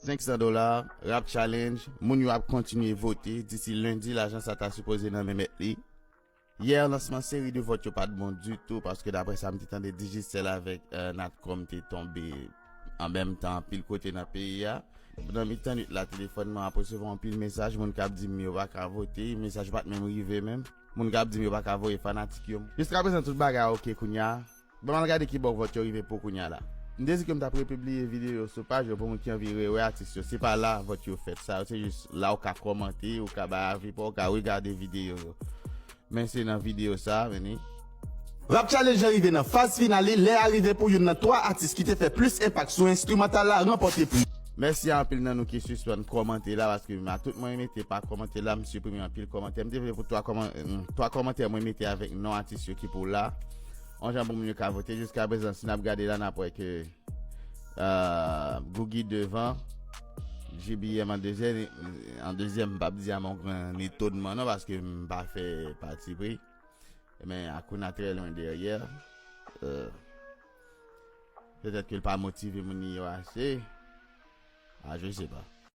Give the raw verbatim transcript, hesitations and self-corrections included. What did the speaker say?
Senk san dola, Rap Challenge, moun yo ap kontinye vote, disi lendi lajan sa ta sipoze nan men mèt li. Yè, lansman seri de vòt yo pa t bon ditou, paske daprè sa m te tande, Digicel avèk eh, Natcom te tonbe an menm tan anpil kote nan peyi a. Nan mitan nwit la, telefòn mwen ap resevwa anpil mesaj, moun k ap di m yo pa ka vote, mesaj yo pa t menm rive menm. Moun k ap di m yo pa ka voye fanatik yo. Jiskaprezan, tout bagay oke kounye a. Ban m al gade kibò vòt yo rive pou kounye a la. M te di ke m t ap repibliye videyo sou paj yo pou moun ki anvi rewè atis yo. Se pa la vòt yo fèt. Sa yo se jis la ou ka kòmante, ou ka bay avi pa w, ou ka regade videyo yo. Men se nan videyo sa, men ni. Rap Challenge rive nan faz final li, lè a rive pou youn nan twa atis ki te fè plis enpak sou enstrimantal la ranpòte pri. Mèsi a anpil nan nou ki sispann kòmante la, paske a tout mwen mete pa kòmante la, m siprime anpil kòmantè. M te vle pou twa kòman- mm, twa kòmantè mwen mete avèk non atis yo ki pou la. On jan bon moun yo ka vote. Jiskaprezan, si n ap gade la, n ap wè ke eh, Googie devan, J B M an dezyèm, an dezyèm, m p ap di a yon gran etonman non, paske m pa fè pati pri. Men Akouna trè lwen dèyè. Eh, petèt ke l pa motive moun li yo ase. Ah, je sais pas.